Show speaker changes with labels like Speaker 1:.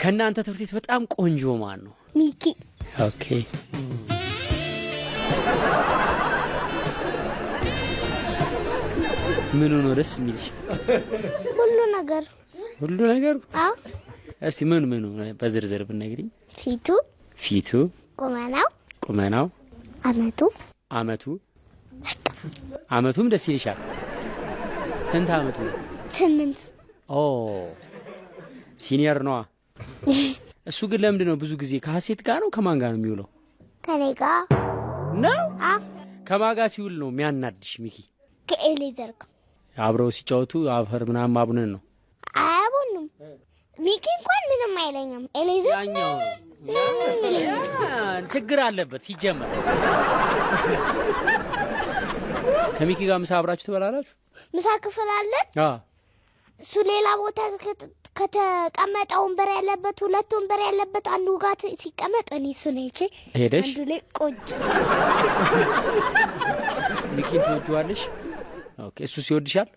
Speaker 1: ከእናንተ ትምህርት ቤት በጣም ቆንጆ ማን ነው?
Speaker 2: ሚኪ።
Speaker 1: Okay። ምኑ ነው ደስ የሚልሽ?
Speaker 2: ሁሉ ነገር።
Speaker 1: ሁሉ ነገሩ?
Speaker 2: አዎ።
Speaker 1: እስቲ ምን ምኑ በዝርዝር ብትነግሪኝ?
Speaker 2: ፊቱ፣
Speaker 1: ፊቱ፣
Speaker 2: ቁመናው፣
Speaker 1: ቁመናው፣
Speaker 2: አመቱ፣
Speaker 1: አመቱ። አመቱም ደስ ይልሻል? ስንት አመቱ ነው?
Speaker 2: 8።
Speaker 1: ኦ፣ senior ነዋ። እሱ ግን ለምንድን ነው ብዙ ጊዜ ከሀሴት ጋር ነው ከማን ጋር ነው የሚውለው?
Speaker 2: ከኔ ጋር
Speaker 1: ነው?
Speaker 2: አዎ።
Speaker 1: ከማን ጋር ሲውል ነው የሚያናድሽ ሚኪ?
Speaker 2: ከኤሌዘር ጋር።
Speaker 1: አብረው ሲጫወቱ አፈር ምናምን ማቡነን ነው?
Speaker 2: አያቦንም። ሚኪ እንኳን ምንም አይለኝም። ኤሌዘር
Speaker 1: ያኛው ነው
Speaker 2: ምንም ይለኛል።
Speaker 1: ችግር አለበት ሲጀመር። ከሚኪ ጋር ምሳ አብራችሁ ትበላላችሁ?
Speaker 2: ምሳ ክፍል አለን።
Speaker 1: አዎ።
Speaker 2: እሱ ሌላ ቦታ ከተቀመጠ ወንበር ያለበት፣ 2 ወንበር ያለበት አንዱ ጋር ሲቀመጥ እኔ እሱን አይቼ
Speaker 1: ሄደሽ
Speaker 2: አንዱ ላይ ቁጭ።
Speaker 1: ሚኪን ትወጂዋለሽ? Okay። እሱ ሲወድሻል?